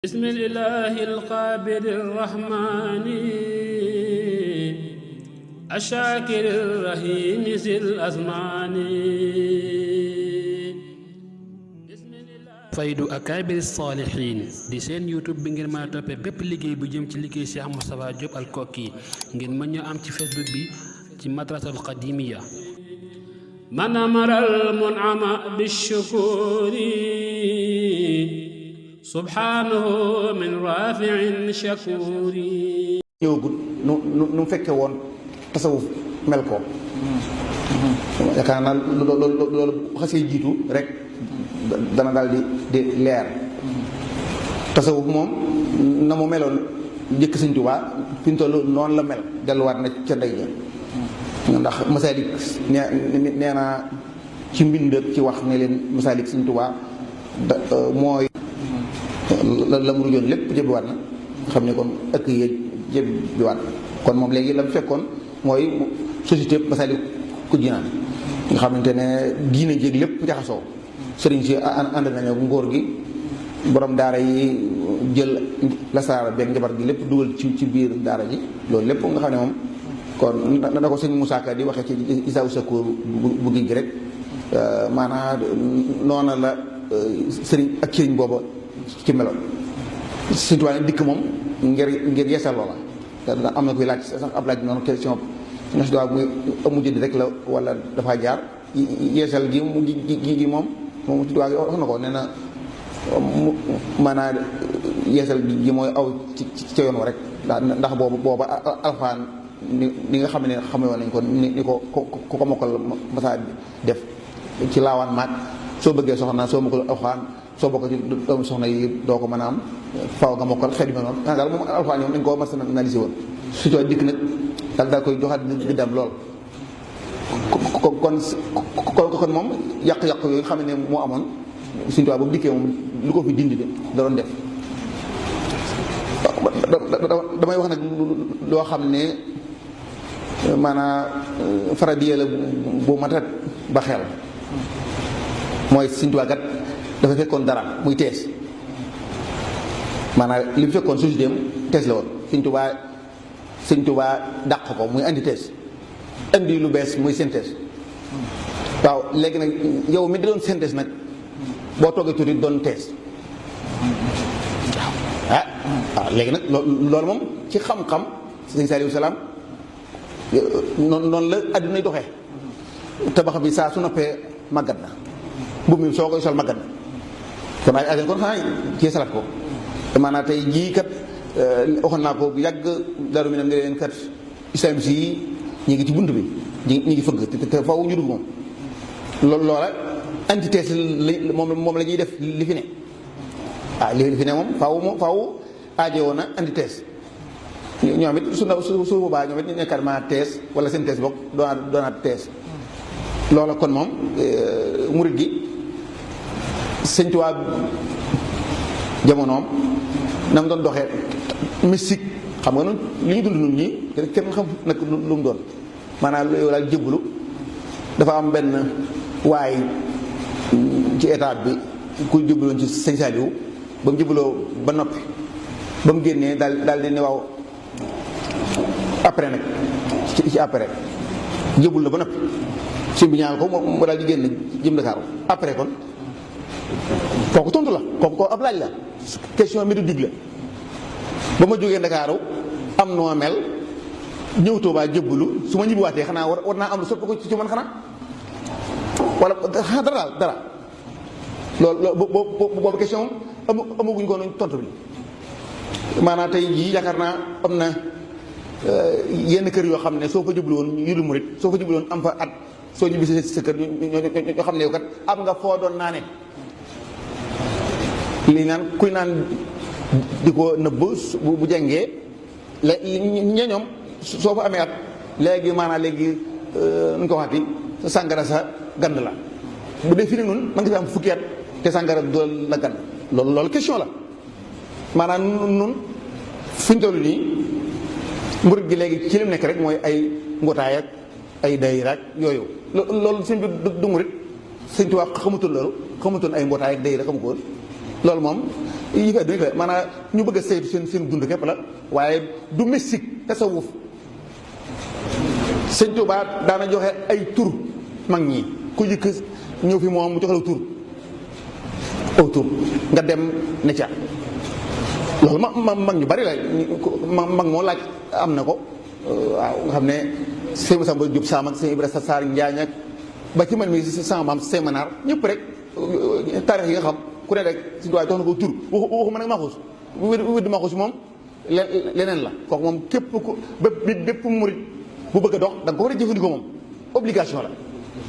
بسم الله القابل الرحمن الشاكر الرحيم ذي الأزمان faydu akaabiri saalihiin di seen YouTube bi ngeen mën a toppee bépp liggéey bu jëm ci liggéey Cheikh Moustapha Diop Al Koki ngeen mën ñoo am ci Facebook bi ci Madrasatul Qadimiya man amaral mun'ama bishukuri subhanahu min rafi'in shakuri ñëwagul nu fekke woon tasawuf mel ko yaakaar naa loolu xasee jiitu rek dana daal di leer tasawuf moom na mu meloon njëkk Sëñ Tuubaa fi ñu toll noonu la mel delluwaat na ca ndey ja ndax Masaalik nee naa ci mbind ak ci wax ne leen Masaalik Sëñ Tuubaa mooy la mu rujoon lépp jëbbiwaat na nga xam ne kon ëkk yee jëbbiwaat kon moom léegi la mu fekkoon mooy société Masaalikul Jinaan nga xamante ne diine jéeg lépp jaxasoo sëriñ si ànd nañu ngóor gi borom daara yi jël lasaara beeg njabar gi lépp dugal ci biir daara ji loolu lépp nga xam ne moom kon na ko sëñ Moussa Ka di waxee ci Isaaw Sakoor bu gi rek maanaam noona la sëriñ ak sëriñ booba ci meloon Sëñ Tuubaa ne dikk moom ngir yeesal loola am na koy laaj sax ab laaj noonu question ño si dowa muy amu jënd rek la wala dafa jaar yeesal gi gi moom Sëñ Tuubaa wax na ko nee na maanaam yeesal gi mooy aw ci yoon wa rek ndax booba alxuraan ni nga xam ne xame woon nañ ko ni ko mokkal masaa def ci laawaan maag soo bëggee soxna soo mokkal alxuraan soo bokk ci doomu soxna yi doo ko mën a am faaw nga mokkal xeet yu mel noonu daal moom alxuraan ñoom dañ koo personnalisé woon surtout dikk nag daal koy joxaat di dem lool kon moom yàq-yàq yooyu xam ne moo amoon Sëñ Tuubaa boobu dikkee moom lu ko fi dindi de da doon def damay wax nag loo xam ne maanaam faradiya la bu matat ba xel mooy Sëñ Tuubaa kat dafa fekkoon dara muy tees maanaam li mu fekkoon société am tees la woon Sëñ Tuubaa dàq ko muy andi tees andi lu bees muy synthèse waaw léegi nag yow mi di doon synthèse nag boo toogee tuuti doon tees waaw léegi nag loolu moom ci xam-xam Sëñ Saaliwu Salaam noonu la addunay doxee tabax bi saa su noppee màggat na mbubb mi soo koy sol màggat na kon ay kon xanaa cee salat ko maanaam tey jii kat waxoon naa ko bu yàgg daru mi ne leen kat islam si yi ñu ngi ci bunt bi ñu ngi fëgg te faw ñu dugg moom loolu loola antithèse moom la ñuy def li fi ne waaw li fi ne moom faaw aajowoo na antithèse ñoom it su boobaa ñoom it ñu nekkaat ma thèse wala seen thèse bokk doonaat thèse loola kon moom murit gi Sëñ Tuubaa jamonoom na mu doon doxee mystique xam nga noonu li ñu dund nun ñii kenn xam nag lu mu doon maanaam yow daal jëbbalu dafa am benn waay ci état bi ku jëbbaloon ci Sëñ Saaliwu ba mu jëbbaloo ba noppi ba mu génnee daal ne waaw après nag ci après jëbbal na ba noppi sëñ bi ñaan ko mu daal di génn jëm Dakaaru après kon kooku tontu la kooku ab laaj la question méthodique la ba ma jógee Ndakaaru am noo mel ñëw Tuubaa jëbbalu su ma ñibbiwaatee xanaa war naa am lu sopp ko ci man xanaa wala xanaa dara loolu boobu question amaguñ ko noonu tontu bi maanaam tey jii yaakaar naa am na yenn kër yoo xam ne soo fa jëbbalu woon yu dul murit soo fa jëbbalu woon am fa at soo ñibbisi sa kër ñoo xam ne yow kat am nga foo doon naane li naan kuy naan di ko nëbb bu jàngee ña ñoom soo fa amee at léegi maanaam léegi nu ko waxati sàngara sa gand la bu dee fi ne noonu man nga fi am fukki at te sàngara dool la gand loolu question la maanaam nun fi ñu toll nii murit gi léegi ci lim nekk rek mooy ay mbootaay ak ay daayira ak yooyu loolu sëñ bi du murit Sëñ Tuubaa xamutoon loolu xamutoon ay mbootaay ak daayira xamu ko woon loolu moom yi fi àdduna la maanaam ñu bëgg a saytu seen dund képp la waaye du mystique tasawuf. Sëñ Tuubaa daana joxe ay tur mag ñi ku jëkk ñëw fi moom mu joxe la tur aw tur nga dem ne ca loolu mag ñu bari la mag moo laaj am na ko waaw nga xam ne sëñ Masamba Jóob Saam ak sëñ Ibrahima Saar Njaañ ak ba ci man mi sama maam sëñ Manaar ñëpp rek taarix yi nga xam ku ne rek Sëñ Tuubaa jox na ko tur waxuma nag Maxuus wéddi Maxuus moom leneen la kooku moom képp ku bépp murit bu bëgg a dox da nga ko war a jëfandikoo moom obligation la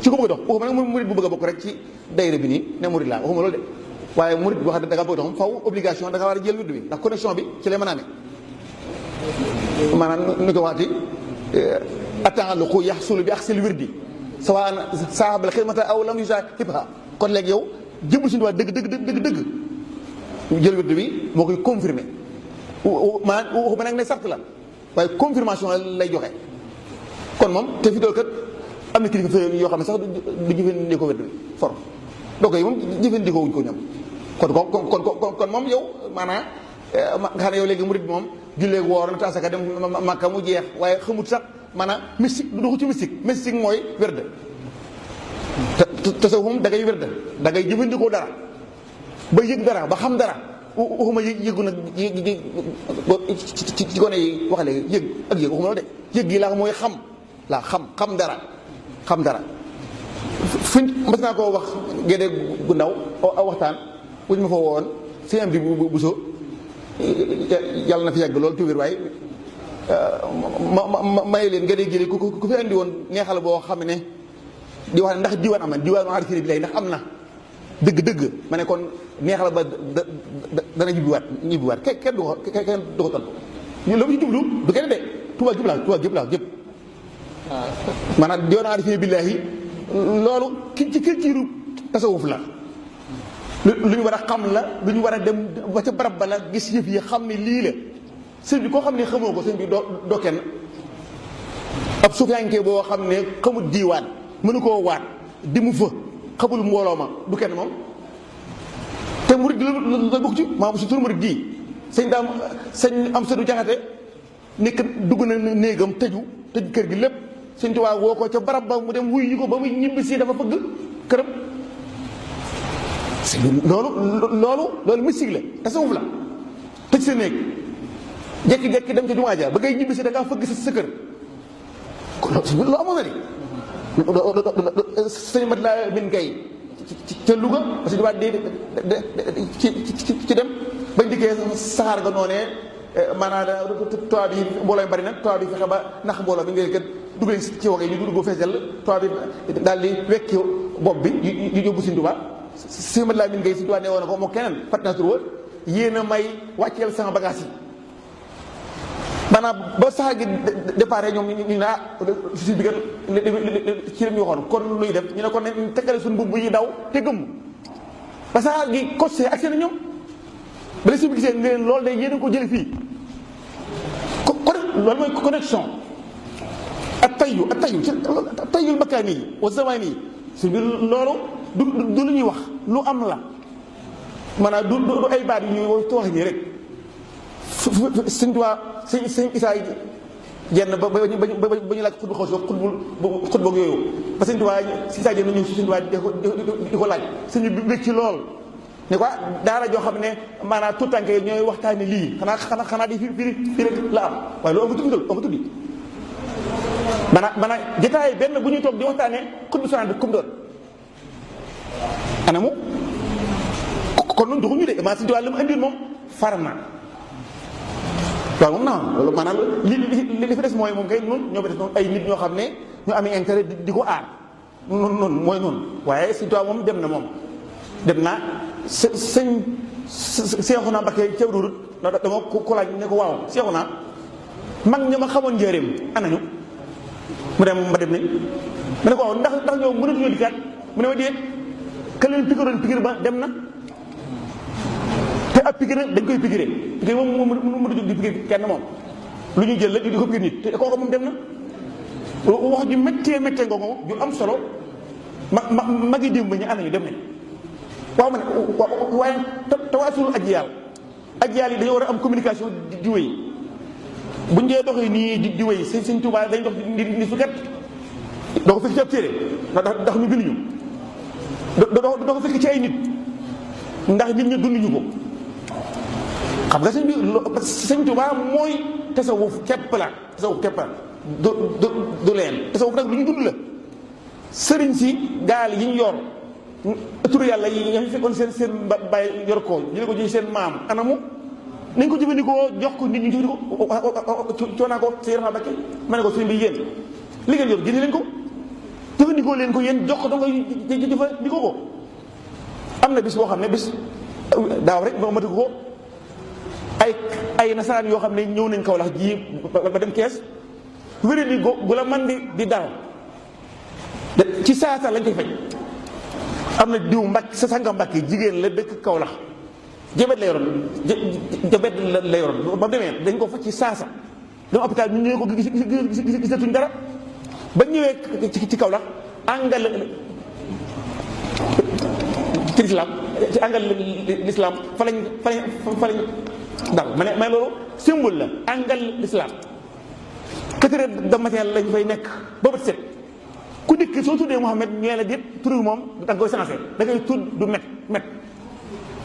ci ko bëgg a dox waxuma nag murit bu bëgg a bokk rek ci dayra bi nii ne murit laa waxuma loolu de waaye murit boo xam ne da nga bëgg a dox moom faw obligation da nga war a jël wird bi ndax connexion bi ci lay mën a amee maanaam nu ko waxati ataalluqu yaxsulu bi axsil wirdi sawaan saahaba al xidmata aw lam yusaahibha kon léegi yow jëbul suñu waa dëgg jël wird bi moo koy confirmer maanaam waxuma nag ne sart la waaye confirmation lay joxe kon moom te fi dool kat am na kilifa yoo xam ne sax du jëfandikoo wird bi forme donc yi moom jëfandikoo wuñ ko ñoom kon moom yow maanaam nga xam ne yow léegi murid bi moom jullee woor na taasaka dem Makka mu jeex waaye xamut sax maanaam mystique du doxu ci mystique mooy wird te sa moom da ngay wird da ngay jëfandikoo dara ba yëg dara ba xam dara waxuma yëgu nag ci gone yi wax léegi yëg ak yëg waxuma loolu de yëg gi laa mooy xam dara fiñ mas naa koo wax gédé gu ndaw aw waxtaan bu ñu ma fa woon si am di bu so yàlla na fi yàgg loolu tuwér waaye may leen gédé gi ku fi andi woon neexal boo xam ne di wax ne ndax diwaan am na diwaan arifine bi lay ndax am na dëgg ma ne kon neexal ba dana ñibbiwaat kenn du ko tontu ñu la mu ci jublu du kenn de Tuubaa gépp laa gépp maanaam diwaan arifine billaahi loolu ci culture tasawuf la lu ñu war a xam la lu ñu war a dem ba ca barab ba la gis yëf yi xam ne lii la sëñ bi koo xam ne xamoo ko sëñ bi doo kenn ab suufiyanke boo xam ne xamul diiwaan mënu koo waat di mu fa xamul mbooloo ma du kenn moom te murid gi la bokk ci maanaam su tur murid gii sëñ am sa du jaxate nekk dugg na néegam tëj kër gi lépp Sëñ Tuubaa woo ko ca barab ba mu dem wuyu ko ba muy ñibbi si dafa fëgg këram loolu mystique la tasawuf la tëj sa néeg jekki-jekki dem ca jumaa ja ba ngay ñibbi si da ngaa fëgg sa kër loolu amoon na di sëñ mat laa min gay ca Louga parce que Tuubaa ci dem bañ dikkee saxaar ga noonee maanaam tubaab bi mbooloo mi bari na tubaab bi fexe ba nax mbooloo bi ngay kat dugal ci wagee ñu dugg feesal tubaab bi daal di wekki bopp bi ñu yóbbu Sëñ Tuubaa si mat laa min ngay Sëñ Tuubaa ne woon na ko moo keneen fat naa tur wa yéen a may wàcceel sama bagage yi maanaam ba saxaar gi départ ñoom ñu ne susi bi kat ci la ñu waxoon kon luy def ñu ne kon ne teggale suñu mbubb yi daw te gëmm ba saxaar gi costé ak seen ñoom ba la si gisee ne leen loolu day yéen a ko jële fii loolu mooy connexion ak tayyul makaani yi wa zamaani yi su biir loolu du lu ñuy wax lu am la maanaam du ay baat yu ñuy wax nii rek Sëñ Tuubaa sëñ Isaa jenn ba ñu laaj xutbu xaw xutboog yooyu ba Sëñ Tuubaa si Isaa jenn ñëw si Sëñ Tuubaa di ko laaj sëñ bi bëgg ci lool ne quoi daara joo xam ne maanaam tout tànk yi ñooy waxtaane lii xanaa di fii rek la am waaye loolu ama tuddi maanaam jotaay benn bu ñuy toog di waxtaane xutbu sonante comme doon anamu kon noonu doxuñu de maa Sëñ Tuubaa li mu indi moom far na waaw moom naa loolu maanaam li fi des mooy moom kay noonu ñoo fi des moom ay nit ñoo xam ne ñu amee intérêt di ko aar noonu mooy noonu waaye Sëñ Tuubaa moom dem na moom dem naa sëñ Seexuna Mbakke ca Ruurut dama ko laaj ne ko waaw Seexuna mag ña ma xamoon njëriñ anañu mu dem ma dem nañ ma ne ko waaw ndax ñoo mënatuñoo dikkaat mu ne ma déet ka leen pikiroon pikir ba dem na te ab pikir dañ koy pikiré moom mënu jóg di pikir kenn moom lu ñu jël la di ko pikir nit te kooku moom dem na wax ju méttee ngoogu ju am solo magi démb ba ñu anañu dem nañ waaw ma ne waaye tawaasul aji yàlla ajyaal yi dañoo war a am communication di wéy buñ dee doxee nii di wéy sëñ Tuubaa dañ dox di su kat doo ko fekk ci ab téere ndax ñu binduñu doo ko fekk ci ay nit ndax nit ñi dunduñu ko xam nga sëñ Tuubaa mooy tasawuf képp la du leen tasawuf nag lu ñu dund la sëriñ si gaal yi ñu yor turu yàlla yi nga fi fekkoon seen baay yor ko jële ko ci seen maam anamu nañ ko jëfandikoo jox ko nit ñi jëfandikoo coonaa ko sa yaram Mbàkke ma ne ko sëriñ bi yéen li ngeen yor génne leen ko jëfandikoo leen ko yéen jox ko danga jëfandikoo ko am na bis boo xam ne bis daaw rek ba matu ko ay nasaraan yoo xam ne ñëw nañ kaw lax ji ba dem kees wéri di gu la man di dal ci saasa lañ koy faj am na diw Mbàkke sa sanga Mbàkke jigéen la dëkk kaw lax jabet la yoroon jabet la yoroon ba demee dañ ko faj ci saasa dama hôpital ñu ñëwee ko gisatuñ dara ba ñëwee ci kaw lax àngal ci lislaam ci àngal lislaam fa lañ dal ma ne loolu symbole la àngal lislaam 4 heures de matin lañ fay nekk ba bët set ku dikk soo tuddee Mouhamed ñee la déet tur moom da nga koy sensé da ngay tudd du met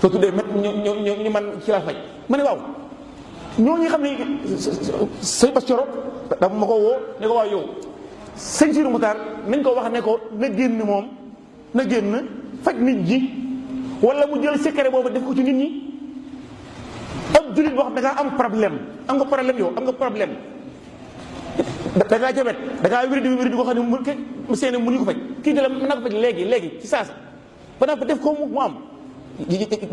soo tuddee met ñu man ci la faj ma ne waaw ñooñu xam ne sëñ Bass Coro dama ma ko woo ne ko waaw yow sëñ Sidi Moutar nañ ko wax ne ko na génn moom na génn faj nit ñi wala mu jël secret boobu def ko ci nit ñi ab jullit boo xam ne da ngaa am problème am nga problème yow am nga problème da ngaa jabet da ngaa wér di ko xam ne mu seeni mënuñu ko faj kii de la mën naa ko faj léegi ci saasa ba naa ko def ko mu am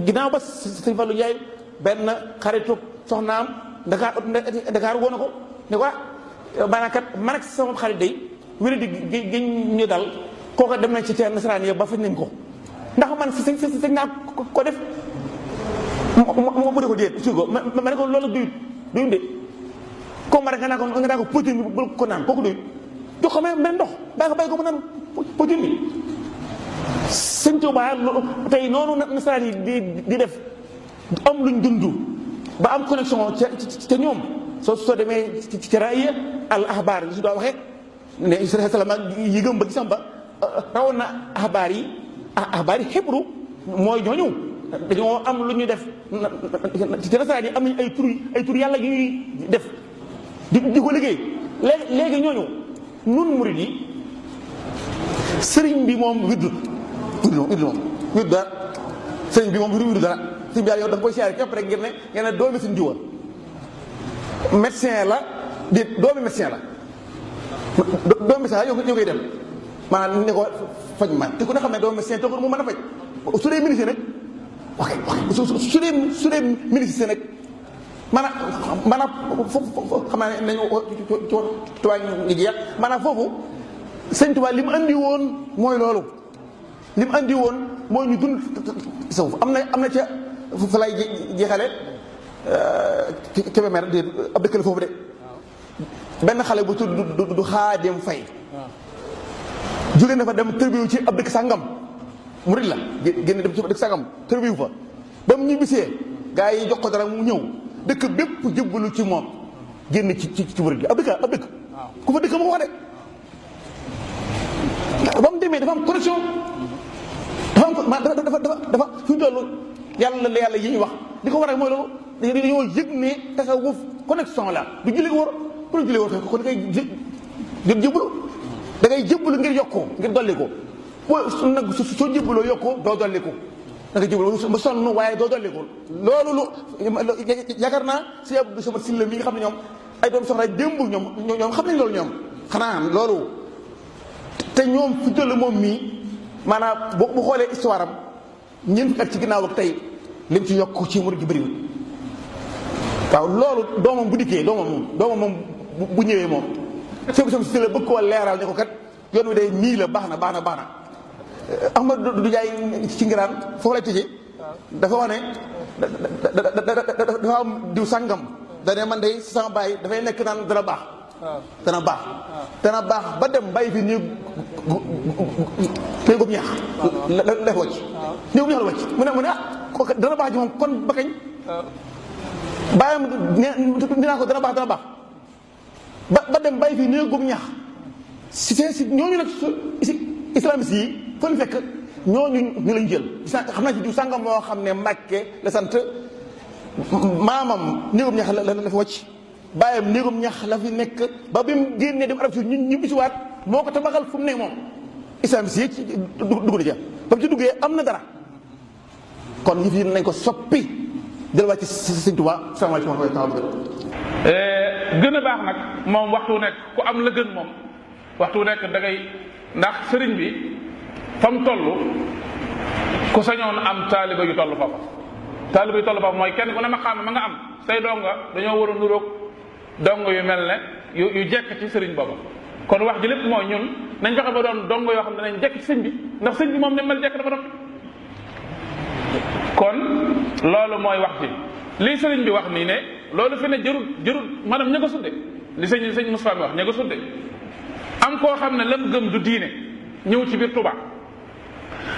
ginnaaw ba sëñ Fallou Ndiaye benn xaritu soxnaam Dakar woo na ko ne ko maanaam kat man ak sama xarit day wér di ñu dal kooka dem nañ ci teen nasaraan yi ba faj nañ ko ndax man sëñ naa ko def mu de ko déet sugo ma ne ko loolu duyut de comme rek nga naa ko potin bi bul ko naan kooku doy jox ko même ndox baa nga bàyyi ko mu naan potin bi sëñ Tuubaa tey noonu nasaraan yi di def am luñ dund ba am connexion ca ñoom soo demee ci raaya al axbaar li su daa waxee ne salama yi gëm ba gisam ba rawoon na axbaar yi xibru mooy ñooñu dañoo am lu ñu def ci nasaraan yi am nañu ay tur yàlla yu ñuy def di ko liggéey léegi ñooñu nun murid yi sëriñ bi moom widdu dara sëriñ bi moom widdu dara sëriñ bi daal yow da nga koy siyaare képp rek ngir ne doomi suñu jiwa médecin la di doomi médecin la doomi médecin la ñoo koy dem maanaam ne ko faj ma te ku ne xam ne doomi médecin te ko mu mën a faj su dee ministre nag su dee ministre nag maanaam foofu xam naa ne nañu tubaab ngi jeex maanaam foofu sëñ Tuubaa li mu andi woon mooy loolu li mu andi woon mooy ñu dund tasawuf am na ca fa lay jeexale Kébémer di ab dëkk la foofu de benn xale bu tudd du Xaadim Fay jóge na fa dem tërbiwu ci ab dëkk sàngam murid la génn dem ci ab dëkk sàngam tërbiwu fa ba mu ñibbisee gaa yi jox ko dara mu ñëw dëkk bépp jëbbalu ci moom génn ci murid gi ab dëkk ku fa dëkk ma ko wax de ba mu demee dafa am connexion dafa fi mu toll yàlla yi ñuy wax li ko waral mooy loolu dañoo yëg ne tasawuf connexion la du julli wóor pour julli wóor kon da ngay jëbbalu da ngay jëbbalu ngir yokkoo ngir dolli ko nag soo jëbbaloo yokkoo doo dolli ko da nga jëbbalu ba sonn waaye doo dolli ko loolu yaakaar naa si Abdou Samad Sylla mi nga xam ne ñoom ay doom soxna démb ñoom xam nañ loolu ñoom xanaa loolu te ñoom fi toll moom mii maanaam bu xoolee histoire am ñeent at ci ginnaaw ak tey lim ci yokk ci murid gi bëriwul waaw loolu doomam bu dikkee doomam moom bu ñëwee moom sëñ si la bëgg koo leeral ne ko kat yoon wi day nii la baax na Ahmad du jaay ci ngiraan foofu lay tëjee dafa wax ne dafa am diw sàngam dane man day sama baay dafay nekk naan dana baax ba dem bàyyi fi néeg néegum ñax la wàcc néegum ñax la wàcc mu ne kooku dana baax ji moom kon ba kañ bàyyam dinaa ko dana baax ba dem bàyyi fii néegum ñax si ñooñu nag islamiste yi fa ñu fekk ñooñu ñu lañ jël xam naa ci diw sàngam moo xam ne Mbàkke la sant maamam néegum ñax la fi wàcc bàyyam néegum ñax la fi nekk ba bi mu génnee dem arab si ñu bisiwaat moo ko tabaxal fu mu ne moom islamiste yi ci dugg na ca ba mu ci duggee am na dara kon yëf yi nañ ko soppi delluwaat ci Sëñ Tuubaa salaamaaleykum wa rahmatulah. gën a baax nag moom waxtu nekk ku am la gën moom waxtu nekk da ngay ndax sëriñ bi fa mu toll ku sañoon am taaliba yu toll foofa taaliba yu toll foofa mooy kenn ku ne ma xam ma nga am say donga dañoo war a nuróog dongo yu mel ne yu jekk ci sëriñ booba kon wax ji lépp mooy ñun nañ fexe ba doon dongo yoo xam ne nañ jekk ci sëñ bi ndax sëñ bi moom ne mel jekk dafa noppi kon loolu mooy wax ji lii sëriñ bi wax nii ne loolu fi ne jërul maanaam ña ko sudde li sëñ Moustapha mi wax ña ko sudde am koo xam ne lam gëm du diine ñëw ci biir Touba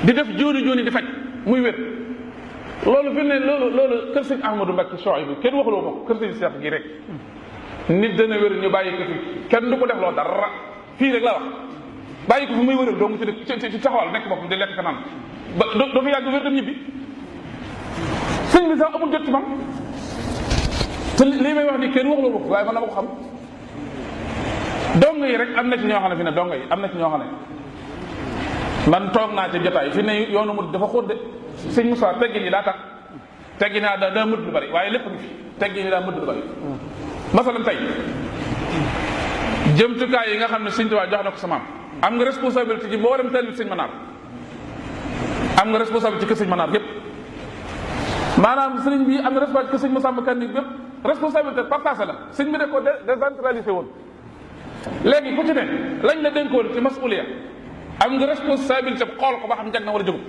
di def jooni di faj muy wér loolu fi ne loolu kër sëñ Ahmadou Mbacké Souhaïbou kenn waxuloo ma ko kër sëñ Cheikh gi rek nit dana wér ñu bàyyi ko fi kenn du ko def loo dara fii rek la wax bàyyi ko fi muy wéral donc ci taxawal nekk boppam di lekk ka naan ba doo fi yàgg wér dem ñibbi sëñ bi sax amul jot ci man te lii may wax ni kenn waxuloo ma ko waaye man dama ko xam dong yi rek am na ci ñoo xam ne fi ne dong yi am na ci ñoo xam ne man toog naa ci jotaay fi ne yoonu mu dafa xóot de sëñ Moussa teggin yi daa tax teggin naa daa mëdd lu bari waaye lépp ngi fi teggin yi daa mëdd lu bari masalan tey jëmtukaay yi nga xam ne sëñ Tuubaa jox na ko sa maam am nga responsabilité ci mboolem teel bi sëñ Manaar am nga responsabilité ci kër sëñ Manaar yépp maanaam sëriñ bi am na responsabilité que sëñ Massamba Kanni bépp responsabilité partagée la sëñ bi ne ko décentralisé woon léegi ku ci ne lañ la dénkoon ci masuliya am nga responsabilité xool ko ba xam jag na wala jógul